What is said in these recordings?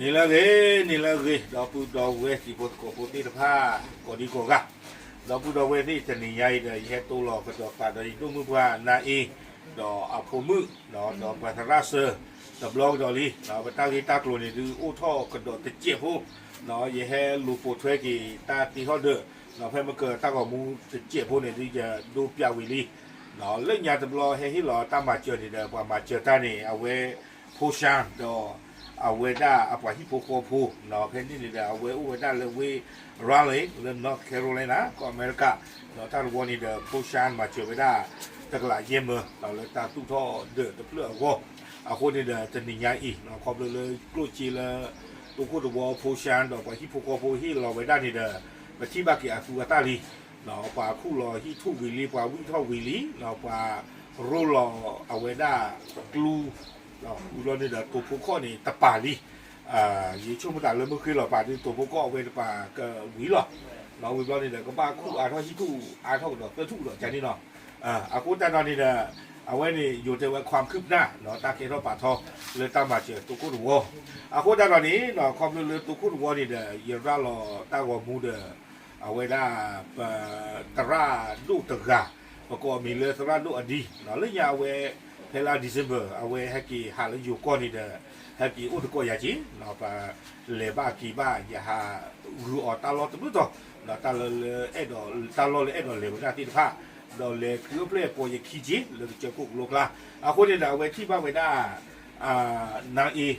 နံၤလၢအဂ့ၤ, နံၤလၢအဂ့ၤ, ဒီပုၢ်ဒီဝဲၢ်တံၤဖိသကိးဖိသ့ၣ်တဖၣ် ကိးဒံကိးဂၤ, ဒီပုၢ်ဒီဝဲၢ်သ့ၣ် တနံၤညါအံၤဒီး ယဟဲတိလီၤကဒီးသးဒီးယဒိၣ်မုၣ်ပှၢ်နါအ့, ဒီးအဖိမုၣ်, ဒီးပှၤသရၣ်စၢၤ တဘျီကဒီးလံ. ပတၢ်ဂ့ၢ်တၢ်ကျိၤန့ၣ်ဒုးအိၣ်ထီၣ်ကဒီးတစဲးဖိ, ယဟဲလူၤပိာ်ထွဲက့ၤတၢ်တ့ထီၣ်ဒၢး, ဖဲမ့ၢ်ကတၢ်ဂီၤမူတစဲးဖိန့ၣ်ဒုး ယဒိပၠးဝံၤလံ. လၢညါတဘျီဟဲဟ့ၣ်လီၤတၢ်မၤစၢၤန့ၣ်ဒီး ပှၤမၤစၢၤတၢ်န့ၣ် အဝဲ ဖိၡါ ဒီး အဝဲဒၣ်အပှၤဟံၣ်ဖိဃီဖိ, ဖဲန့ၣ်န့ၣ်ဒီး အဝဲအိၣ်ဝဲဒၣ်လၢဝ့ၢ် Raleigh လၢ North Carolina ကီၢ်အမဲရကၤ, ဒီးတၢ်တဝီန့ၣ်ဒီး ဖိၡါ မၤစၢၤဝဲဒၣ် တကလးယဲၢ်မၢ ဒီးလၢတၢ်သူၣ်ထီၣ်ဒၢးတဖျၢၣ်အဂီၢ်, အဃိန့ၣ်ဒီး တနံၤညါအံၤ ခီဖျိလၢကျိၣ်စ့လၢ တိခိၣ်တဝီ ဖိၡါ ဒီးပှၤဟံၣ်ဖိဃီဖိဟ့ၣ်လီၤဝဲဒၣ်န့ၣ်ဒီး ပထံၣ်ဘၣ်က့ၤအသူအသၣ်လံ. ပှၤခူၣ်လီၤဟံၣ်ထူၣ်ဝံၤလံ, ပှၤဝံၣ်ထီၣ်ဝံၤလံ, ပှၤရိလီၤအဝဲဒၣ်ကျူ, ဝံၤဘျီန့ၣ်ဒီး တိာ်ဖိခီၣ်န့ၣ်တပာ်လံ. ယဆိကမိၣ်သးလၢမုၢ်ဃ့လီၤပာ်ဒုး တိာ်ဖိခီၣ်အဝဲတပာ်ကဝံၤလီၤ. ဝံၤဘျီန့ၣ်ဒီး ကဘၣ်ခူၣ်အါထီၣ်ဟံၣ်ထူၣ်အါထီၣ်ကဒီးသၢထူၣ်ကဒီးကန့ၣ်လီၤ. အဃိသတးဒီးန့ၣ်ဒီး အဝဲန့ၣ် ယိၤတဲဝဲ ความคืบหน้า တၢ်ကဲထီၣ်ပာ်ထီၣ်လၢတၢ်မၤစၢၤတိခိၣ်တဝီ. အဃိသတးဒီးန့ၣ် ခီဖျိလၢတိခိၣ်တဝီန့ၣ်ဒီး ယရၤလီၤတၢ်ဂီၤမူဒီး အဝဲဒၣ် ပသရၣ်ဒိၣ်တဂၤ, ပကိးအမံၤလၢသရၣ်ဒိၣ်အဒံ, လၢညါအဝဲ ဖဲလါ December အဝဲဟဲက့ၤဟးလၢယိၤကီၢ်န့ၣ်ဒီး ဟဲက့ၤအိၣ်သကိးယၤက့ၤ, ပလဲၤဘၣ်က့ၤဘၣ် ယဟးဂုာ်အီၤတၢ်လီၢ်တဘျုးတီၤ, ဒီးတၢ်လၢ တၢ်လီၢ်လၢအဲၣ်ဒိးလဲၤဝဲဒၣ်သ့ၣ်တဖၣ်, ဒီးလဲၤချုးအိၣ်ဖျဲၣ်ပိာ်ယခံက့ၤ လၢကစၢၢ်ခိၣ်ကလိကျါ. အဃိန့ၣ်ဒီး အဝဲထံၣ်ဘၣ်ဝဲဒၣ် နါအ့ ဒီး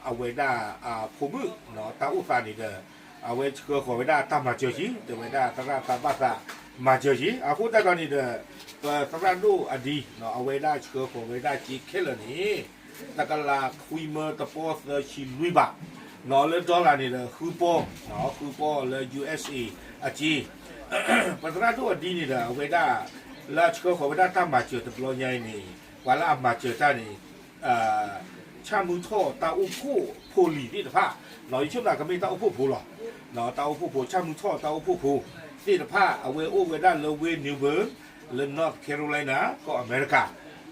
အဝဲဒၣ်အဖိမုၣ် တၢ်အိၣ်သးန့ၣ်ဒီး အဝဲဆှၢဃီၤဝဲဒၣ်တၢ်မၤစၢၤက့ၤ တဲဝဲဒၣ်သရၣ်သးဘၣ်သးမၤစၢၤက့ၤ. အဃိသတးဒီးန့ၣ်ဒီး ပသရၣ်ဒိၣ်အဒံ အဝဲဒၣ်ဆှၢဃီၤဝဲဒၣ်က့ၤခဲလၢာ်န့ၣ် တကလးခွံမၢတပီသၢဆံလွံၢ်ဘး, လၢ dollar န့ၣ်ဒီး ဃုပီ, ဃုပီလၢ ယူၣ်အ့ၣ်အ့ အက့ၤ ပသရၣ်ဒိၣ်အဒံန့ၣ်ဒီး အဝဲဒၣ် လၢအဆှၢဃီၤဝဲဒၣ်တၢ်မၤစၢၤတဘျီညါအံၤန့ၣ် ပှၤလၢအမၤစၢၤတၢ်န့ၣ် ဆၣ်မုၢ်ထီၣ်တၢ်အိၣ်ဖှိၣ်ဖိလံၤသ့ၣ်တဖၣ်, ယဆိကမိၣ်ကမ့ၢ်တၢ်အိၣ်ဖှိၣ်ဖိလီၤ. တၢ်အိၣ်ဖှိၣ်ဖိ ဆၣ်မုၢ်ထီၣ်တၢ်အိၣ်ဖှိၣ်ဖိသ့ၣ်တဖၣ် အဝဲအိၣ်ဝဲဒၣ်လၢဝ့ၢ် New Bern လၢ North Carolina ကီၢ်အမဲရကၤ,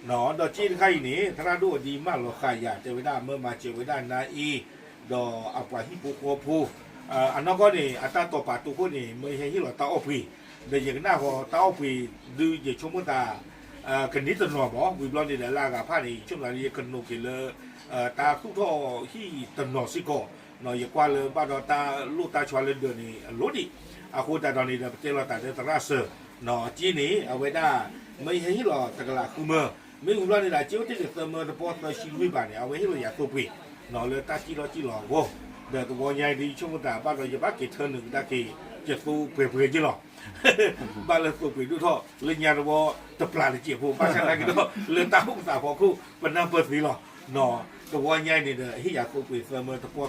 ဒီးက့တခါအံၤန့ၣ် သရၣ်ဒိၣ်အဒံမၢလီၤဃာ်ယၤ တဲဝဲဒၣ်မၢမၤစၢၤဝဲဒၣ်နါအ့ ဒီးအပှၤဟံၣ်ဖိဃီဖိ, အနီၢ်ကီၢ်န့ၣ် အတၢ်တိာ်ပာ်တိခိၣ်န့ၣ် မၢယဟဲဟ့ၣ်လီၤတၢ်အီၣ်ပှ့ၤ, ဒီးယကနၣ်ဃီတၢ်အီၣ်ပှ့ၤဒုး ယဆိကမိၣ်သး ကန့ၢ်တနီၤမး, ဝံၤဘျီန့ၣ်ဒီးလၢအဂၤဖၣ်န့ၣ် ယဆိကမိၣ်သးလၢယကနိးက့ၤလၢ တၢ်သူၣ်ထီၣ်ဟံၣ်တနီၤစ့ၢ်ကီး, ယကွၢ်လၢဘၣ်ဒီးတၢ်လိၣ်တၢ်ဆွါလၢဒၢးန့ၣ်အလိၤဒံး, အဃိသတးဒီးန့ၣ်ဒီး ပတဲလီၤသးလၢသရၣ်စၢၤ, က့န့ၣ် အဝဲဒၣ် မၢယဟဲဟ့ၣ်လီၤတကလးဃုမၢ, မ့ၢ်ဝံၤဘျီန့ၣ်ဒီး က့အိၣ်တ့ၢ်က့ၤသၢမၢတပီသၢဆံလွံၢ်ဘးန့ၣ် အဝဲဟ့ၣ်လီၤယၤသိပှ့ၤ လၢတၢ်စံၣ်ထီၣ်စံၣ်လီၤအဂီၢ်, ဒီးတဝီညါအံၤဒ်ယဆိကမိၣ်သးဘၣ်ဒီး ယဘၣ်က့ၤထၢနုာ်ကဒါက့ၤ ယသိပှဲၤပှဲၤက့ၤလီၤ. ဘၣ်လၢသိပှ့ၤဒိၣ်ထီၣ် လၢညါတဝီတပျၢ်တစဲးဖိ ဘၣ်ဆၣ်သနာ်က့ဒီး လၢတၢ်အိၣ်သးဖီခိၣ် ပနၢ်ပၢၢ်သ့လီၤ. တဝီညါအံၤန့ၣ်ဒီး ဟ့ၣ်ယၤသိပှ့ၤသၢမၢတပီသၢဆံလွံၢ်ဘ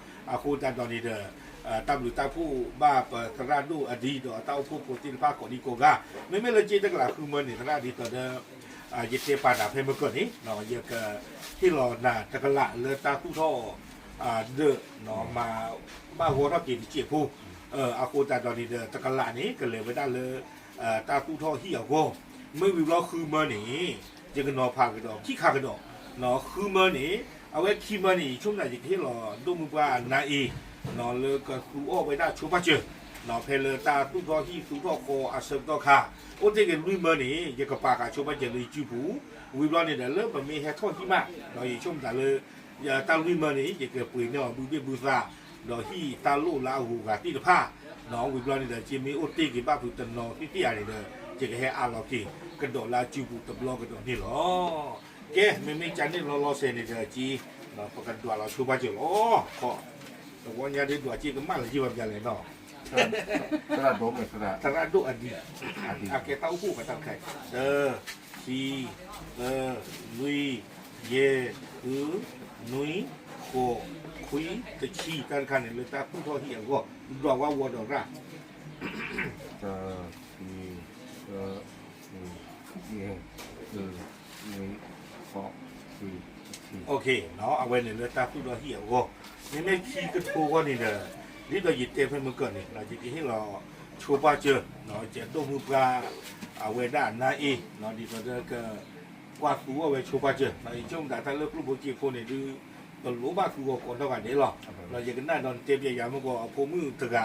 း, အဃိသတးဒီးန့ၣ်ဒီး တၢ်ဘျုးတၢ်ဖှိၣ်ဘၣ်ပသရၣ်ဒိၣ်အဒံဒီးအတၢ်အိၣ်ဖှိၣ်ဖိသ့ၣ်တဖၣ်ကိးဒံကိးဂၤ, မ့မ့ၢ်လၢက့တကလးဃုမၢန့ၣ် သရၣ်ဒ်သိးဒီး ယတဲပာ်နၤဖဲမ့ၢ်ကၢၢ်န့ၣ် ယကဟ့ၣ်လီၤနၤတကလးလၢတၢ်သူၣ်ထီၣ် ဒၢး မၤဘၣ်ဂီၤထီၣ်က့ၤတစဲးဖိ, အဃိသတးဒီးန့ၣ်ဒီး တကလးန့ၣ် ကလဲၤဝဲဒၣ်လၢ တၢ်သူၣ်ထီၣ်ဟံၣ်အဂီၢ်, မ့ၢ်ဝံၤဘျီဃုမၢန့ၣ် ယကနီၤဖးကဒီး ခံခါကဒီး, ဃုမၢန့ၣ် အဝဲခံမၢန့ၣ် ယဆိကမိၣ်ယကဟ့ၣ်လီၤဒိၣ်မုၢ်ပှၢ်နါအ့ လၢကသူအီၣ်ဝဲဒၣ်ဆိပာ်စၢၤ, ဖဲလၢတၢ်သူၣ်ထီၣ်ဟံၣ်သူၣ်ထီၣ်ဃီအဆၢကတီၢ်ခါ, အိၣ်တ့ၢ်က့ၤလွံၢ်မၢန့ၣ် ယကပာ်ဃာ်ဆိပာ်စၢၤလၢယစုပူၤ, ဝံၤဘျီန့ၣ်ဒီး လၢပမ့ၢ်ဟဲထီၣ်ဟံၣ်မး ဒီးယဆိကမိၣ်သးလၢ တၢ်လွံၢ်မၢန့ၣ် ယကပှ့ၤန့ၢ်အီၤဘုဘ့ၣ်ဘုသး, ဒီးဟံၣ်တၢ်လိၣ်လၢအဂုၤအဂၤသ့ၣ်တဖၣ်, ဝံၤဘျီန့ၣ်ဒီး က့မ့ၢ်အိၣ်တ့ၢ်က့ၤဘၣ်ဖုးတနီၤသ့ၣ်သ့ၣ်ဧါန့ၣ်ဒီး ယကဟဲအးလီၤက့ၤ ကဒီးလၢအစုပူၤတဘျီကဒီးန့ၣ်လီၤ. ကဲ မ့မ့ၢ်ကန့ၣ်လီၤလီၤဆဲးန့ၣ်ဒီးက့ ပကဒွးလီၤဆိပာ်စၢၤလီၤ. တဝီညါဒ်ဒွးက့ကမၣ်လၢၤက့ဘၣ်ဘျါလဲၣ်နီၤ, သရၣ်ဒိၣ်အဒံ, အကဲတၢ်အိၣ်ဖှိၣ်ပတၢ်တခါအံၤ, တၢ, ခံ, သၢ, လွံၢ်, ယဲၢ်, ဃု, နွံ, ဃိး, ခွံ, တဆံ, တၢ်တခါန့ၣ် လၢတၢ်သူၣ်ထီၣ်ဟံၣ်အဂီၢ်, ဒွးဝဲဝီၤဒီးရၣ် တၢ, ခံ, သၢ, လွံၢ်, ယဲၢ်, ဃု, နွံ, ဃိး, ခွံ, တဆံ, အဝဲန့ၣ်လၢတၢ်သူၣ်ထီၣ်ဟံၣ်အဂီၢ်, မ့မ့ၢ်ခံကထိအဂီၢ်န့ၣ်ဒီး ဒ်သိးယတဲဖဲမုၢ်ကၢၢ်န့ၣ် ယကဟ့ၣ်လီၤဆိပာ်စၢၤ ယဒိၣ်မုၢ်ပှၢ် အဝဲဒၣ်နါအ့ ဒ်သိးဒီးက ကွၢ်သူအီၣ်ဝဲဆိပာ်စၢၤ, ယဆိကမိၣ်သးတၢ်လၢကျိၣ်ဖိစ့ဖိန့ၣ်ဒုး တလိၣ်ဘၣ်သူအီၤကိးနီၢ်ဂၤဒဲးလီၤ. ဒီးယကနၣ်ဒီးနတဲပျဲယၤမ့ၢ်ကီး အဖိမုၣ်တဂၤ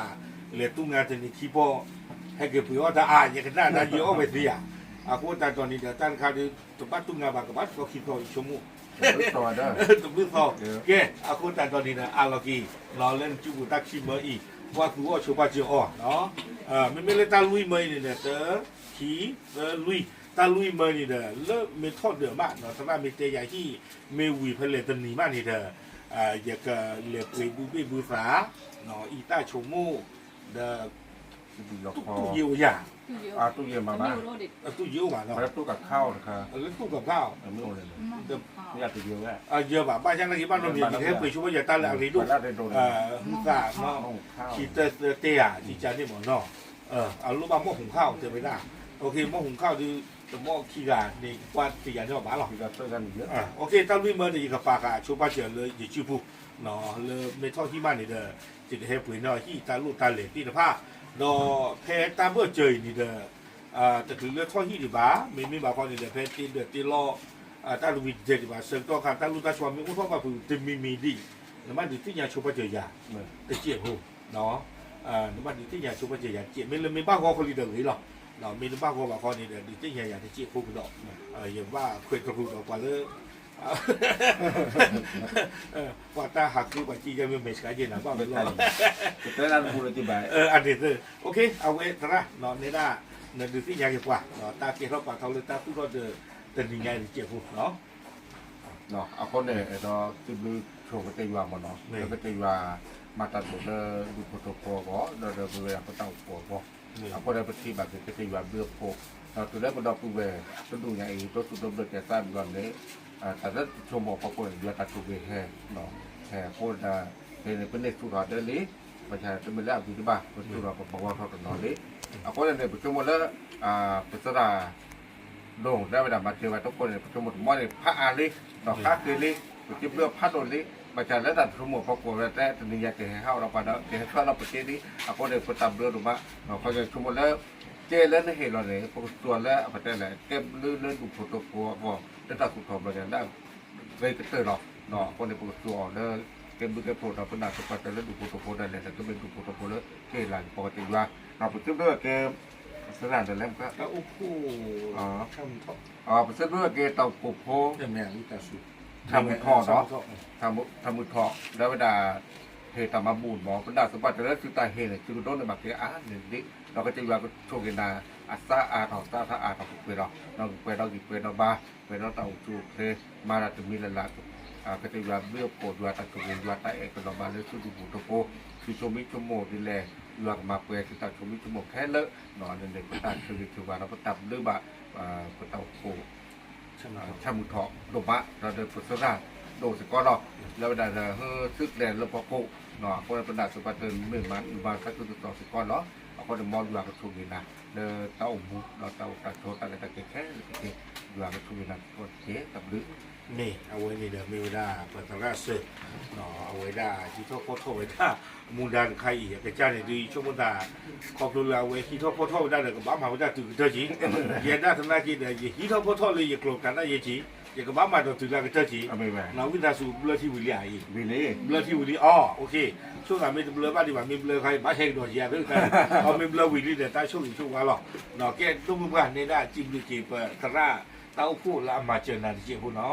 လဲၤတူၢ်ငါတနံၤခံဖီ ဟဲက့ၤပှ့ၤအီၣ်တၢ်အါ ယကနၣ်တၢ်ယဲအီၣ်ဝဲသ့ဧါ. အဃိသတးဒီးန့ၣ်ဒီး တၢ်တခါဒီး တဘၣ်တူၢ်ငါဘၣ် ကဘၣ်တသီခံသီအံၤဆိကမိၣ် တဘျုးသီ, ကဲ အဃိသတးဒီးန့ၣ်ဒီး အါလီၤက့ၤ လီၤလၢနစုပူၤတၢ်ခံမၢအံၤ ကွၢ်သူအီၣ်ဆိပာ်စၢၤအီၤ, မ့မ့ၢ်လၢတၢ်လွံၢ်မၢအံၤန့ၣ်ဒီး တၢ ခံ သၢ လွံၢ်, တၢ်လွံၢ်မၢန့ၣ်ဒီး လၢမ့ၢ်ထီၣ်ဒၢးဘၣ် သရၣ်မ့ၢ်တဲယၤဟံၣ် မ့ၢ်ဝံၤဖဲလဲၣ်တနံၤဘၣ်န့ၣ်ဒီး ယကလဲၤပှ့ၤဘုဘ့ၣ်ဘုသး အံသၣ်ဆိကမိၣ် ဒီး တူၢ်ယ့ၢ်အိၣ်ယၤ, တူၢ်ယ့ၢ်အိၣ်ဘၣ်, လၢတူၢ်ကဖျါအီၤ, ယဲဘၣ် ဘၣ်ဆၣ်နာ်က့ၤဘၣ်နီတမံၤ ယကဟဲပှ့ၤဆိပာ်စၢၤတၢ်လၢအရ့ဒိၣ် ဟုသး ခံတၢသၢတဲဧါ ကကန့ၣ်မ့ၢ်နီၤ, အလိၣ်ဘၣ်မီၢ်ဟုးခၣ်အီၤတဲဝဲဒၣ်, မီၢ်ဟုးခၣ်အီၤဒီး တမီၢ်ခံဂၤန့ၣ် ကွၢ်တယၤန့ၢ်အီၤဘၣ်လီၤ. တၢ်လွံၢ်မၢဒီး ယကပာ်ဃာ်ဆိပာ်စၢၤလၢယစုပူၤ လၢမ့ၢ်ထီၣ်ဟံၣ်မးန့ၣ်ဒီး ယကဟဲပှ့ၤန့ၢ်အီၤဟံၣ်တၢ်လိၣ်တၢ်လဲၤသ့ၣ်တဖၣ်, ဒီးဖဲတၢ်ဘၢၣ်စၢၤအံၤန့ၣ်ဒီး တချုးလၢထီၣ်ဟံၣ်ဒံးဘၣ်, မ့မ့ၢ်ဘၣ်ခီန့ၣ်ဒီး ဖဲတ့ဒၢးတ့လီၢ် တၢ်တဝံၤတတဲဒံးဘၣ် ဆၢကတီၢ်ခါ တၢ်လိၣ်တၢ်ဆိးမ့ၢ်အိၣ်ထီၣ်ဘၣ်ဖုးတမံၤမံၤဒံး နဘၣ်ဒုးသ့ၣ်ညါဆိပာ်စၢၤယၤ တစဲးဖိ, နဘၣ်ဒုးသ့ၣ်ညါဆိပာ်စၢၤယၤတစဲး မ့ၢ်လၢမ့ၢ်ဘၣ်ဂီၢ်ခီလံဒီးဂ့ၤလီၤ, မ့ၢ်တဘၣ်ဂီၢ်ဘၣ်ခီန့ၣ်ဒီး ဒုးသ့ၣ်ညါယၤတစဲးဖိကဒီး, ယဘၣ်ခွဲးတရူးဒီးပှၤလၢ ပှၤတၢ်ဟးဃုပှၤစံၣ်ယဲမ့ၢ်မဲာ်ဆှးယဲၢ်နၤဘၣ်ဝဲလီၤ, အန့ၣ်သ့, အဝဲသရၣ် နဲဒၣ် နဒုးသ့ၣ်ညါက့ၤပှၤ တၢ်ကဲထီၣ်ပာ်ထီၣ်လၢတၢ်သူၣ်ထီၣ်ဒီး တနံၤညါအံၤတစဲးဖိလီၤ. အဃိန့ၣ် အဲၣ်ဒိးစံးဘျုးဆိကတၢၢ်ယွၤမ့ၢ်နီၤ, လၢကတၢၢ်ယွၤ မၤတၢ်ဒိးလၢဒူၣ်ဖိထၢဖိအဂီၢ် ဒီးဒီးပဝဲဒၣ်ပတၢ်အိၣ်ဖှိၣ်အဂီၢ်, အဃိန့ၣ် ပထံၣ်ဘၣ်က့ၤကတၢၢ်ယွၤဘျုးအဖှိၣ်, ဒီးတုၤလၢပဒီပုၢ်ဝဲၢ်တဒူၣ်ညါအံၤ ဒိသူၣ်ဒိဘျၢၣ်ကဲသးဘျီန့ၣ် တၢ်လၢတဆိကမိၣ်အဖီခိၣ်န့ၣ် ယွၤတၢ်ဆိၣ်ဂ့ၤဟဲ, ဟဲအဃိဒၣ် ဖဲန့ၣ် ပန့ၢ်ဆူၣ်ထီၣ်ဒၢလံ, ဘၣ်ဆၣ်တမ့ၢ်လၢအဂ့ၤတဘၣ် ပဆူၣ်ထီၣ်ပဘၣ်ဂီၢ်ထီၣ်တနီၤလံ, အဃိန့ၣ်န့ၣ် ပဆိကမိၣ်လၢ ပသရၣ် ဒိၣ်ဒၣ်ဝဲဒၣ်မၤစၢၤဝဲတခိၣ်န့ၣ် ပဆိကမိၣ်တမီၢ်န့ၣ် ဖးအါလံ, ဒီးဃါဃ့လံ, ပစံးဘျုးဖးဒိၣ်လံ, ဘၣ်ဆၣ်လၢတၢ်ဆိကမိၣ်အဖီခိၣ်ဝဲတဲ တနံၤညါကဟဲဟးဒီးပှၤဒီး ကဟဲဆှၢလီၤပသ့လံ, အဃိန့ၣ် ပတၢ်ဘျုးဒိၣ်မး, ခီယဆိကမိၣ်လၢ ကဲလၢနဟ့ၣ်လီၤန့ၣ် ပကသူအီၤလၢအပတဲလဲၣ် ကဲဘျုးလၢဒူၣ်ဖိထၢဖိအဂီၢ် လၢတၢ်သူၣ်ထီၣ်ဘျီန့ၣ် လၢ ဂ့ၤကတၢၢ်လီၤ, အဃိန့ၣ် ပကသူအီၤလၢ ကဲဘျုးကဲဖှိၣ်ဒီး ပနာ်သပှၢ်တၢၢ်လၢဒူၣ်ဖိထၢဖိဒၣ်လဲာ်ဒီး ကမ့ၢ်ဒူၣ်ဖိထၢဖိလၢ ကဟ့ၣ်လၤကပီၤကတၢၢ်ယွၤ, ဒီးပစံးဘျုးက့ၤ သရၣ်ဒၣ်လဲၣ်မက ပစံးဘျုးက့ၤတၢ်အိၣ်ဖှိၣ်ဖိ ထၢမုၢ်ထီၣ်ဒီး ထၢမုၢ်ထီၣ် လၢဝဲဒၣ် ဟ့ၣ်တၢ်မၤဘူၣ်မး ပနာ်သပှၢ်တၢၢ်လၢသုတၢ်ဟ့ၣ်န့ၣ် သုကဒိးန့ၢ်ဘၣ်က့ၤအါန့ၢ်ဒံး ဒီးကစၢ်ယွၤကဆိၣ်ဂ့ၤနၤ အသးအါထီၣ် သးထါအါထီၣ်ကပှဲၤဒီး နီၢ်ကပှဲၤဒီးဂံၢ်ပှဲၤဒီးဘါ ပှဲၤဒီးတၢ်အိၣ်ဆူၣ်အိၣ်ချ့ မၤတၢ်တမံၤလၢ်လၢ် ကစၢ်ယွၤဘျုးအဖှိၣ် ယွၤတၢ်ဆိၣ်ဂ့ၤ ယွၤတၢ်အဲၣ်ကလီၤဘၣ်လၢသုဒူၣ်ဖိထၢဖိ သုဆိမိၣ်ဆိကမိၣ်ဒ်လဲၣ် ယွၤကမၤပှဲၤသုတၢ်ဆိမိၣ်ဆိကမိၣ်ခဲလၢာ် န့ၣ်န့ၣ် ပတၢ်ဆိၣ်ဂ့ၤဆိၣ်ဝါဒီးပတၢ်ဘျုးဘၣ် ပတၢ်အိၣ်ဖှိၣ် ဆၣ်မုၢ်ထီၣ်ဒိၣ်မး ဒီးပသရၣ်ဒိၣ်စ့ၢ်ကီးလီၤ လၢဝဲဒၣ်ဒီး ဟၢသုကျဲၤလၢဖီခိၣ် အဃိပနာ်သပှၢ်တၢၢ်မ့ၢ်မး မၤသးခုသစီစ့ၢ်ကီးလီၤ အဃိန့ၣ် မ်ယွၤကဆိၣ်ဂ့ၤနၤ လၢတၢ်အိၣ်မူ ဒီးတၢ်အိၣ်တၢ်ဆိးတၢ်လဲၤတၢ်က့ၤခဲလၢာ်တက့ၢ် ယွၤကဆိၣ်ဂ့ၤနၤစ့ၢ်ကီးတက့ၢ် တၢ်ဘျုး မ့ၢ်အဝဲန့ၣ်ဒီး မ့ၢ်ဝဲဒၣ်ပသရၣ်စၢၤ အဝဲဒၣ်ဟံးထီၣ်ဖီထီၣ်ဝဲဒၣ် မူဒါတခါအံၤ အကစၢ်န့ၣ်ဒုးဆိကမိၣ်သး ခီဖျိလၢအဝဲဟံးထီၣ်ဖီထီၣ်ဝဲဒၣ်ဒီး ကဘၣ်မၤဝဲဒၣ်တုၤကတၢၢ်က့ၤ ယဲဒၣ်သနာ်က့ဒီး ယဟံးထီၣ်ဖီထီၣ်လၢယကျိၤကးဒၣ်ယဲက့ၤ ယကဘၣ်မၤဒီးတုၤလၢအကတၢၢ်က့ၤ ဝံသးစူၤဘျၢထံဝံၤလံဧါအံၤ ဘျၢထံဝံၤလံအီၤ ဆိသးမ့ၢ်တဘျၢဘၣ်ဒံးဘၣ် မ့ၢ်ဘျၢခါအံၤ ဘၣ်ဟဲကဒီးယၤသ့ၣ်တဖၣ် အမ့ၢ်ဘျၢဝံၤလံဒီး တၢ်ဆိၣ်ဂ့ၤဆိၣ်ဝါလီၤ ကဲဒိၣ်မုၢ်ပှၢ်နဲဒၣ်စံးဘျုးက့ၤပသရၣ် တၢ်အိၣ်ဖှိၣ်လၢအမၤစၢၤနၤတစဲးဖိနီၤ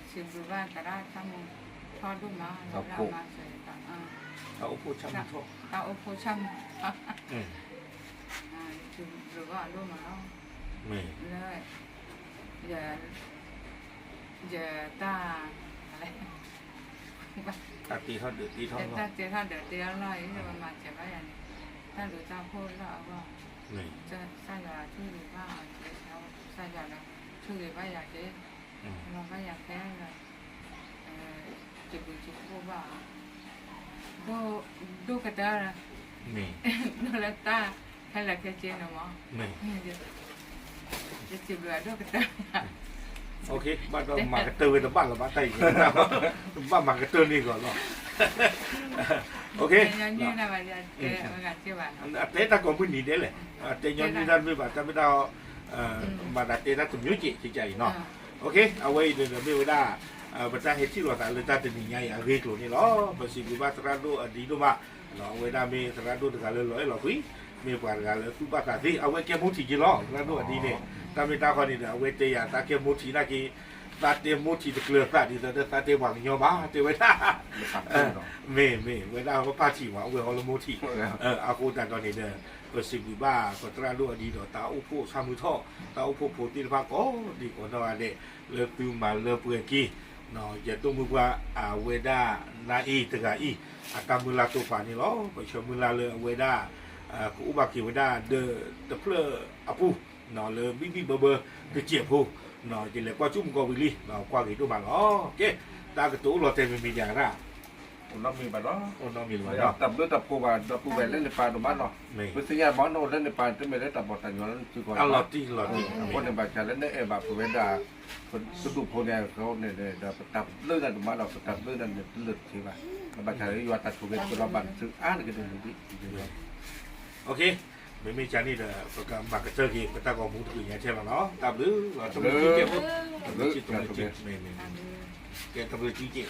စံးဘျုးဘၣ်သရၣ်ဆၣ်မုၢ်ထီၣ်ဒိၣ်မး လၢအမၤစၢၤ တၢ်အိၣ်ဖှိၣ်ဆၣ်မုၢ်ထီၣ် တၢ်အိၣ်ဖှိၣ်ဆၣ်မုၢ်ထီၣ် စံးဘျုးဘၣ်အဒိၣ်မးလီၤ လၢ ယ ယတၢ် တၢ်တ့ထီၣ်ဒၢးတ့ထီၣ်လီၢ် တၢ်တ့ထီၣ်ဒၢးတ့ထီၣ်လီၢ်အံၤ ပမၤစၢၤဘၣ်ယၤန့ၣ် တၢ်ဒုးတၢ်ဖှိၣ်လၢအဂီၢ် ကစၢ်ယွၤဆိၣ်ဂ့ၤဘၣ်အီၤက့ၤ ကစၢ်ယွၤလၢဆိၣ်ဂ့ၤဘၣ်ယၤက့ၤ လီၤဘၣ်ယၤခဲလၢာ် စံးဘျုးစံးဖှိၣ်ဘၣ်အီၤ ဒိၣ်ကတၢၢ် ဒိၣ်လၢတၢ်ခဲလၢာ်ခဲဆ့န့ၣ်မး ယစံးဘျုးအဒိၣ်ကတၢၢ် ဘၣ်ဒီးမၤကတၢၢ်ဝဲတဘၣ်လၢၤဘၣ်တၢ်အံၤ ဘၣ်မၤကတၢၢ်န့ၢ်ကီးလီၤ အတဲတၢ်ကိးမုၢ်နံၤဒဲးလဲၣ် အတဲညီနုၢ်တၢ်တမ့ၢ်ဘၣ် တၢ်မ့ၢ်တၢ် မၤသးတဲတၢ်တမျိုးကဲးကဲးအံၤနီၤ အဝဲအံၤန့ၣ်ဒီးမ့ၢ်ဝဲဒၣ် ပတၢ်ဟဲထံၣ်လိာ်သးလၢတၢ်တနံၤညါအံၤအဂ့ၢ်အကျိၤန့ၣ်လီၤ. ပစံးဘျုးဘၣ်သရၣ်ဒိၣ်အဒံဒိၣ်မး, အဝဲဒၣ်မ့ၢ်သရၣ်ဒိၣ်တဂၤလၢလီၤအဲၣ်လီၤကွံ, မ့ၢ်ပှၤတဂၤလၢသူၣ်ဘၣ်သးသ့, အဝဲကဲမိၢ်ထံးက့လီၤ, သရၣ်ဒိၣ်အဒံန့ၣ်, တၢ်မ့ၢ်တၢ်ဃီန့ၣ်ဒီး အဝဲတဲယၤသးကဲမိၢ်ထံးနာ်က့, သးတဲမိၢ်ထံးတကျၢၤသးဒ်သိးဒီးသးတဲပှၤကညီဘၣ်, တဲဝဲဒၣ် မ့ၢ် မ့ၢ် ဝဲဒၣ်ပၢ်ထံးမး, အဝဲဟီလၢမိၢ်ထံး, အဃိသတးဒီးန့ၣ်ဒီး, ပစံးဘျုးဘၣ်ပသရၣ်ဒိၣ်အဒံဒီးတၢ်အိၣ်ဖှိၣ်ဆၣ်မုၢ်ထီၣ်, တၢ်အိၣ်ဖှိၣ်ဖိသ့ၣ်တဖၣ်ကိးဒံးကိးနီၢ်ဂၤဒဲး, လၢသုမၤလၢပှဲၤက့ၤ, ယဒိၣ်မုၢ်ပှၢ်အဝဲဒၣ်နါအ့တဂၤအံၤ, အတၢ်မုၢ်လၢ်တိာ်ပာ်န့ၣ်လီၤ. ပဆၢမုၢ်လၢ်လၢအဝဲဒၣ် ကအိၣ်ဘၣ်က့ၤဝဲဒၣ်ဒီးတဖျၢၣ်အပူၤ, လၢဘံၣ်ဘံၣ်ဘၢဘၢတစဲးဖိ, ယလဲၤကွၢ်ဆိကမိၣ်ကီးဝံၤလံ, ကွၢ်ဂ့ၤဒိၣ်မးလီၤ. ကဲ, တၢ်ကတိၤအိၣ်လီၤတဲာ်မံၤမံၤဒံးအရၣ်, အိၣ်နီတမံၤဘၣ်လီၤ, အိၣ်နီတမံၤဘၣ်လီၤ, တၢ်ဘျုးတၢ်ဖှိၣ်ဘၣ်ဒီပုၢ်ဝဲၢ်လၢနပာ်ဒိၣ်မးလီၤ, ပသ့ၣ်ညါဘၣ်နီၢ်လၢနပာ်တမ့ၢ်လၢတၢ်ဘီၣ်တၢ်ညီလၢနစုကီၢ်လီၤ, အဃိန့ၣ်ဘၣ်ဆၣ်လၢနအဲၣ်ဘၣ်ပဝဲဒၣ် ပဒူၣ်ဖိန့ၣ်အဃိန့ၣ် ဒီးပတၢ်ဘျုးနၤဒိၣ်မးဒီး ပတၢ်ဘျုးနၤန့ၣ်တလၢာ်တဆံးဘၣ်, ဘၣ်ဆၣ်လၢယွၤတၢ်ဆိၣ်ဂ့ၤကလီၤဘၣ်နသုအါတက့ၢ်န့ၣ်လံ, မ့မ့ၢ်ကန့ၣ်ဒီး ပကမၤကတၢၢ်က့ၤ ပတၢ်ဂီၤမူတက့ၢ်ညါထဲလီၤနီၤ, တၢ်ဘျုး, တၢ်ဘျုး, တၢ်ဘျုး, ကဲတၢ်ဘျုးတက့ၢ်